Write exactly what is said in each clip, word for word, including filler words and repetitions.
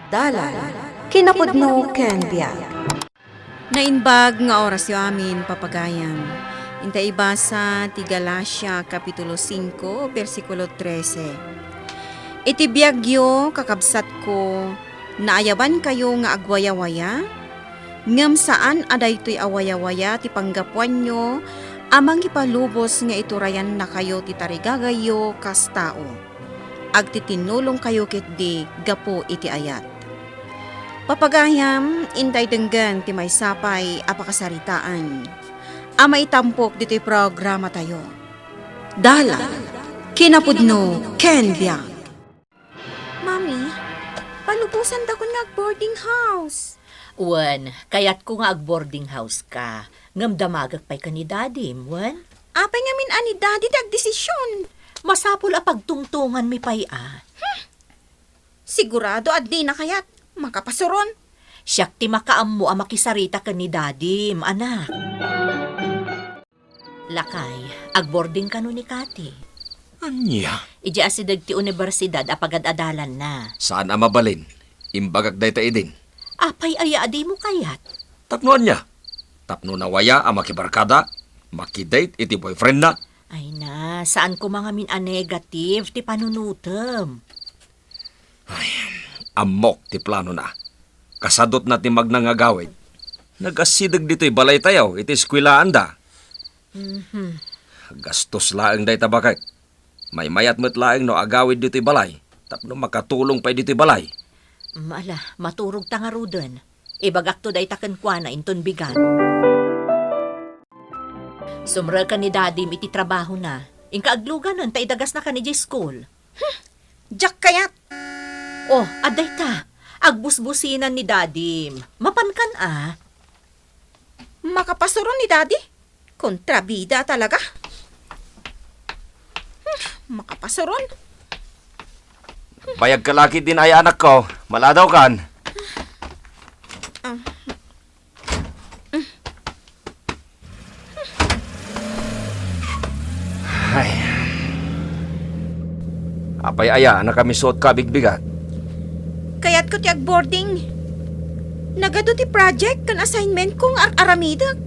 Dalan, kinapudno ken biag. Naimbag nga orasyo amin, papagayam. Inta ibasa ti Galacia, Kapitulo singko, bersikulo trese. Iti biagyo, kakabsatko, naayabankayo nga agwayawaya, ngem saan a daytoy a wayawaya ti panggapuanyo a mangipalubos nga iturayannakayo ti tarigagayyo kas tao. Agtitinnulongkayo ketdi gapu iti ayat. Papagayam, intay denggen ti maysa pay a pakasaritaan a maitampok ditoy programatayo. Dalan, kinapudno, ken biag. Mami, palubosandakon nga ag-boarding house. Wen, kayatko nga ag-boarding house ka. Ngem damagek pay ken ni Dadim, wen? Apay ngamin a ni Dadi ti agdesision? Masapul a pagtungtonganmi pay a. Hmm. Sigurado a dina kayat. Makapasuron. Siak ti makaammo a makisarita ken ni Dadim, anak. Lakay, ag-boarding kano ni Kati? Ania? Idiay asideg ti universidad a pagad-adalanna. Saan a mabalin? Imbagak dayta idin. Apay aya a dimo kayat? Tapno ania? Tapno nawaya a makibarkada, makidate iti boyfriendna? Ay na, saan koma ngamin a negative ti panunutem. Ay, ammok ti planona. Kasadutna ti magna nga agawid. Nagasideg ditoy balaytayo iti eskuelaanda. Mhm. Gastos laeng dayta, baket. Maymayat met laeng no agawid ditoy balay, tapno makatulong pay ditoy balay. Mm, ala, maturogta ngaruden. Ibagakto dayta kenkuana inton bigat. Sumreken ni Dadim iti trabahona. Inka agluganen ta idagasnakan idiay school. Hmm, diak kayat. Oh, adda ita. Agbusbusinan ni Dadim. Mapankan a. Makapasuron ni Daddy? Kontrabida talaga. Hmm, makapasuron. Bayag ka laki din ay anak ko. Maladaw kan. Ah. Ay. Apay aya, nakamisuot ka bigbigat? Kayatko ti ag-boarding. Nagadu ti project ken assignment ko nga ar-aramidek.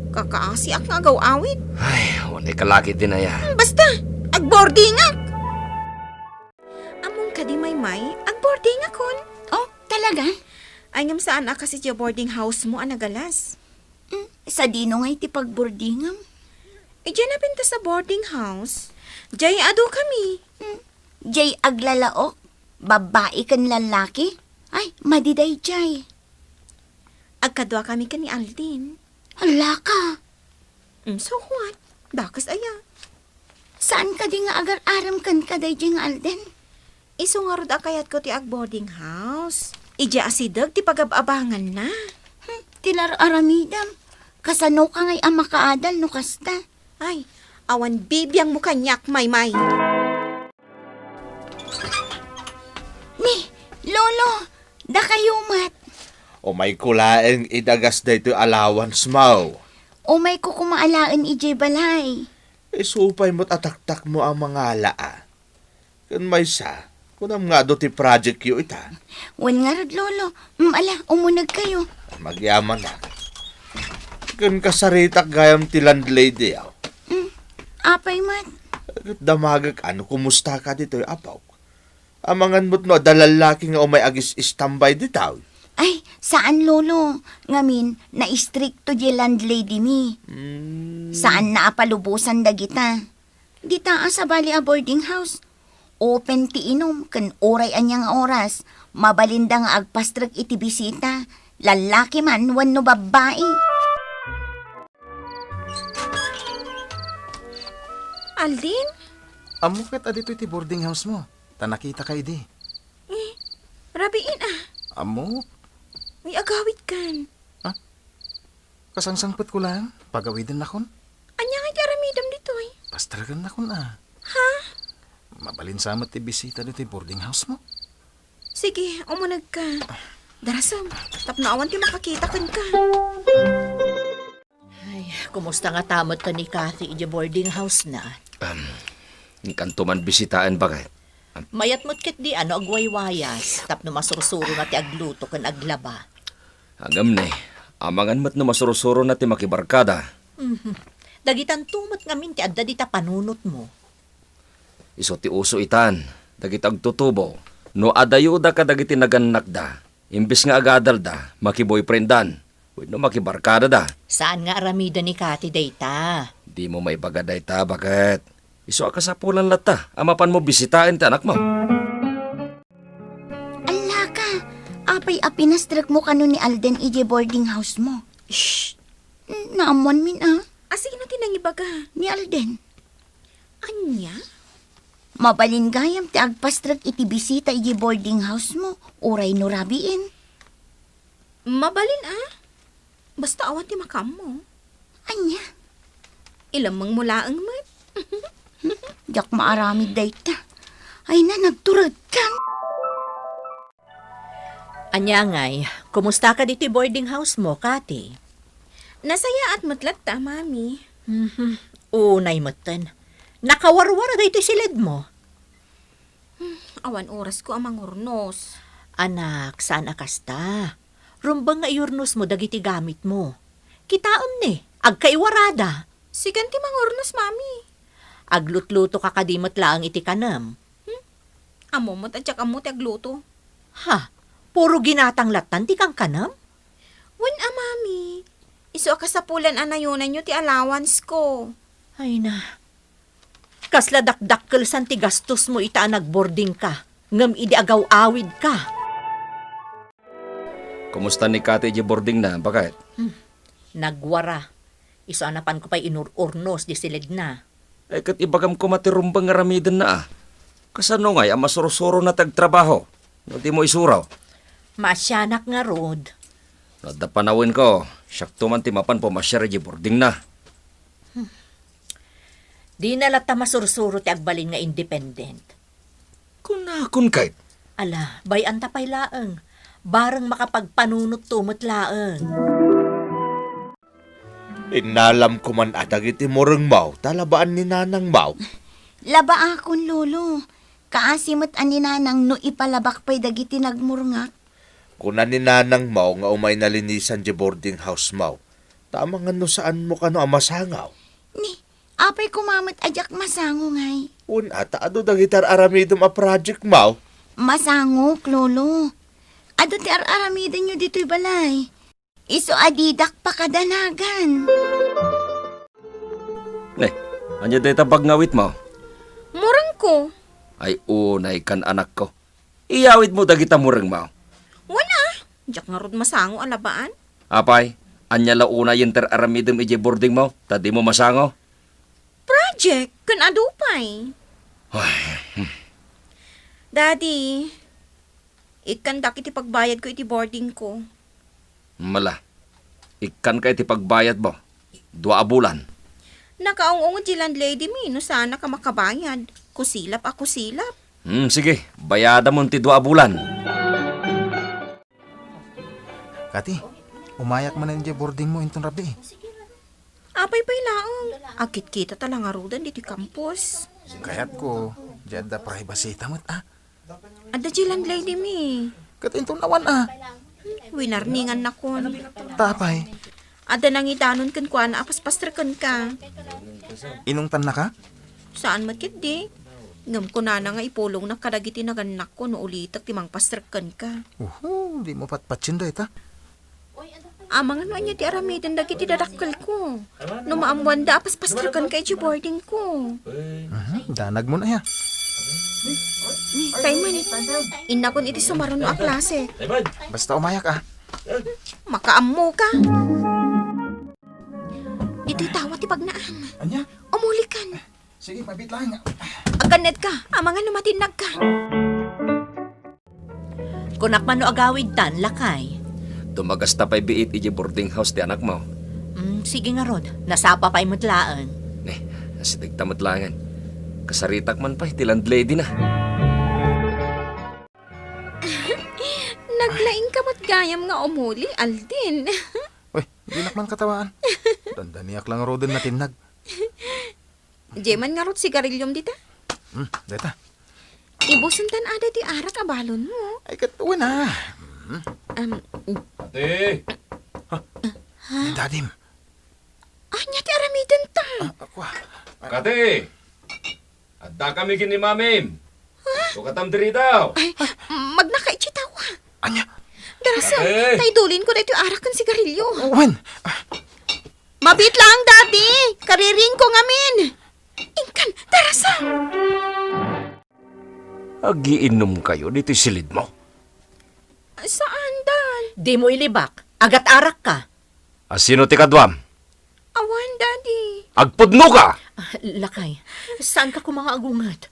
Kakaasiak nga agaw-awid. Ay, unay ka laki din aya. Hmm, basta, ag-boardingak. Ammom kadi, Maymay, ag-boardingakon. Oh, talaga? Ay, ngem saan a kas idiay boarding house mo a nagalas? Mm, sadino ngay ti pagboardingam? Idiay napintas a boarding house. Diay adu kami. Mm, diay aglalaok, babbai ken lallaki? Ay, madi daydiay. Agkadua kami ken ni Aldin. Hala ka! Mm, so what? Dakes aya. Saan kadi nga agar-arem kenka daydiay nga Alden? Isu ngarud a kayatko ti ag-boarding house. Idiay asideg ti pagab-abanganna. Hmm, ti lar-aramidem. Kasano ka ngay a makaadal no kasta? Ay, awan bibiangmo kaniak, Maymay. Ni, Lolo, dakayo met. Umayko laeng idagas daytoy allowance mo. Umayko koma alaen idiay balay. Isu pay met a taktakmo a mangala a. Ken maysa, kunam nga adu ti project yo ita. Wen ngarud, Lolo. Mm, ala, umuneg kayo. Magyamanak. Ken kasaritak gayam ti landlady, aw. Mm, apay met? Ket damagek a no kumusta ka ditoy, apok. Amangan met no adda lallaki nga umay agis-istambay ditoy. Ay, saan, Lolo. Ngamin, naistrikto di landlady mi. Hmm. Saan na a palubosan dagita. Dita a sabali a boarding house. Open ti inum ken uray ania nga oras. Mabalinda nga agpastrek iti bisita. Lallaki man wenno babbai. Aldin? Ammo ket a ditoy ti boarding house mo. Ta nakitaka idi. Eh, rabiin a. Ammo? Uy, agawid kan. Ha? Kasangsangpetko laeng, pagawidennakon. Ania ngay ti aramidem ditoy? Pastragennakon a. Ha? Mabalin sa met ti bisita ditoy boarding house mo. Sige, umuneg ka. Darasem, tapno awan ti makakita kenka. Ay, kumusta nga ta met ni Kathy idiay boarding house na? Um, inkanto man bisitaen, baket. Mayat met ketdi a no agwaywayas tapno masursurona ti agluto ken aglaba. Ngem ne, amangan met no masursurona ti makibarkada. Mhm. Dagitanto met ngamin ti adda dita panunotmo. Isu ti uso itan, dagiti agtutubo, no adayoda kadagiti nagannakda, imbes nga agadalda, makiboyfriendan, wenno makibarkadada. Saan nga aramiden ni Kati dayta? Dimo maibaga dayta, baket? Isu a kasapulan latta a mapanmo bisitaen ti anakmo. Allaka, apay a pinastrekmo kano ni Alden idiay boarding house mo? Shh! Naammoanmin a. A, sino ti nangibaga? Ni Alden. Ania? Mabalin gayam ti agpastrek iti bisita idiay boarding house mo, uray no rabiin. Mabalin a. Basta awan ti makaammo. Ania? Ilemmengmo laeng met. Diak maaramid dayta. Ay na, nagturedkan. Ania ngay, kumusta ka ditoy boarding house mo, Kati? Nasayaat met latta, Mami. Mhm. Unay metten. Nakawarwar daytoy siledmo. Hmm, awan orasko a mangurnos. Anak, saan a kasta. Rumbeng nga iurnosmo dagiti gamitmo. Kitaem ne, agkaiwarada. Sikan ti mangurnos, Mami. Aglutluto ka kadi met laeng iti kanem. Hmm? Ammo met a diak ammo ti agluto. Ha? Puro ginatang lattan ti kankanem? Wen a, Mami. Isu a kasapulan a nayonanyo ti allowance ko. Ay na. Kasla dakdakkelsan ti gastosmo ita a nagboarding ka, ngem idi agaw-awid ka. Kumusta ni Kati idiay boardingna, baket? Hmm. Nagwara. Isu a napanko pay inur-urnos di siledna. Ay, ket ibagam koma ti rumbeng nga aramidenna a. Kasano ngay a masursurona ti agtrabaho no dimo isuro? Maasianak ngarud. No adda panawenko, siakto man ti mapan pumasiar idiay boardingna. Hmm. Dina latta masursuro ti agbalin nga independent. Kunakon ket? Ala, bay-anta pay laeng. Bareng makapagpanunotto met laeng. Innalam koman a dagiti murengmo ta labaan ni nanangmo. Labaakon, Lolo. Kaasi met a ni nanang no ipalabak pay dagiti nagmurngak. Kuna ni nanangmo nga umayna linisan diay boarding house mo. Ta amangan no saanmo kano a masango. Ni, apay koma met a diak masango ngay? Wen a, ta adu dagiti ar-aramidem a project mo. Masangok, Lolo. Adu ti ar-aramidenyo ditoy balay. Isu a didak pakadanagan. Ne, ania dayta bag nga awitmo? Murengko. Ay, unay kan, anakko. Iyawidmo dagita murengmo. Wen a, diak ngarud masango a labaan. Apay, ania la unayen ti ar-aramidem idiay boardingmo, ta dimo masango? Project, ken adu pay. Ay, hmm. Daddy, ikkandak iti pagbayadko iti boardingko. Mala, ikkanka iti pagbayadmo. Dua a bulan. Nakaung-ungod ti landlady mi no saannak a makabayad. Kusilap a kusilap. Hmm, sige, bayadamon ti dua a bulan. Kati, umayak manen idiay boardingmo inton rabii. Apay pay laeng, agkitkita ta la ngaruden ditoy campus. Kayatko, diay adda privacy ta met a. Adda diay landlady mi. Ket inton awan a. Winarningannakon. Ta apay? Adda nangidanon kenkuana a paspastrekenka. Inungtannaka? Saan met ketdi. Ngem kunana nga ipulongnak kadagiti nagannakko no ulitek ti mangpastrek kenka. Uhu, dimo patpatien dayta. Amangan no ania ti aramiden dagiti dadakkelko. No maammoanda a paspastrekenka iti boardingko. Mhm, danagmon aya. Ni, tay man. Innakon iti sumaruno a klase. Basta umayak a. Makaammoka. Ditoy tawa ti pagnaan. Ania? Umulikan. Sige, mabit lang. Agkannetka, amangan no matinnagka. Kunak man no agawidtan, lakay. Dumagasta pay biit idiay boarding house ti anakmo. Mm, sige ngarud, nasapa pay met laeng. Ne, asidegta met laengen. Kasaritak man pay ti landlady na. Naglaingka met gayam nga umuli, Alden. Uy, dinak man katawaan. Dandaniak lang ngaruden natinnag. Diay man ngarud sigariliom dita? Hmm, deta. Ibusentan ada ti arak a balonmo. Ay, ket, wen a. Hmm? Um, Ate! Ha? Ni Dadim. Ania ti aramidenta? Ah, kua. Kate! Addakami ken ni Mamim. Tukatam diri daw. Ay, magnaka iti tawa. Ania? Darasa, Ate! Tay dulinko daytoy arak ken sigarilyo. Wen. Ah. Mabiit lang, Daddy. Kariringko ngamin. Inkan, darasa. Agiinom kayo ditoy silidmo? Saan, Dad? Dimo ilibak. Agat-arak ka. A, sino ti kaduam? Awan, Daddy. Agpudno ka! Ah, lakay, saan ka koma nga agunget?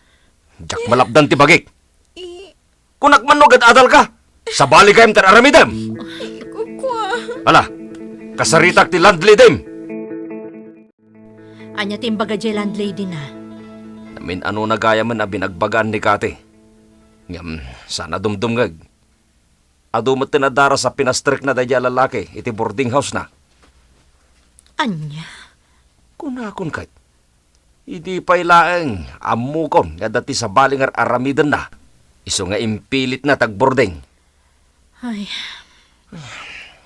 Diak malapdan ti bagik. I- Kunak man no agad-adal ka. Sabali kayam ti aramidem. Ay, kukua. Ala, kasaritak ti landladyem. Ania ti imbaga diay landlady na? Namin-anona gayamen a binagbagaan ni Kati. Ngem, saan a dumdumngeg. Adu met ti nadaras a pinastrikna daydiay a lalaki iti boarding house na. Ania? Kunakon ket, idi pay laeng ammokon nga adda ti sabali nga ar-aramidenna, isu nga impilitna ti agboarding. Ay.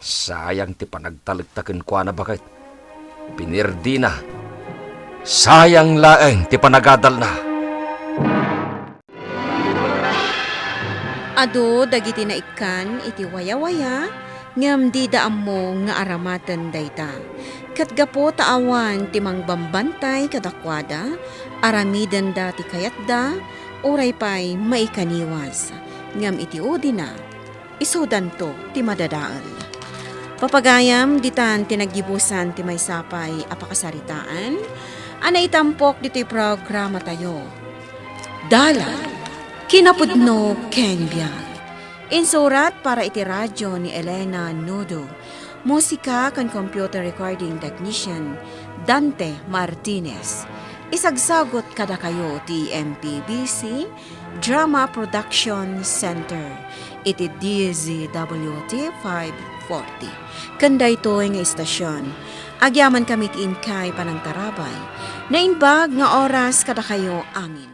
Sayang ti panagtalekta kenkuana, baket. Pinirdina. Sayang laeng ti panagadalna. Adu dagiti naikkan iti wayawaya, ngem dida ammo nga aramaten dayta. Ket gapu ta awan ti mangbambantay kadakuada, aramidenda ti kayatda, uray pay maikaniwas. Ngem iti udina, isudanto ti madadael. Papagayam, ditan ti naggibusan ti maysa pay a pakasaritaan a naitampok ditoy programatayo. Dalan, kinapudno ken biag. Insurat para iti radyo ni Elena Nudo. Musika ken computer recording technician, Dante Martinez. Isagsagut kadakayo ti M P B C Drama Production Center iti D Z W T five forty. Ken daytoy nga istasyon, agyamankami ti inkay panangtarabay. Naimbag nga oras kadakayo amin.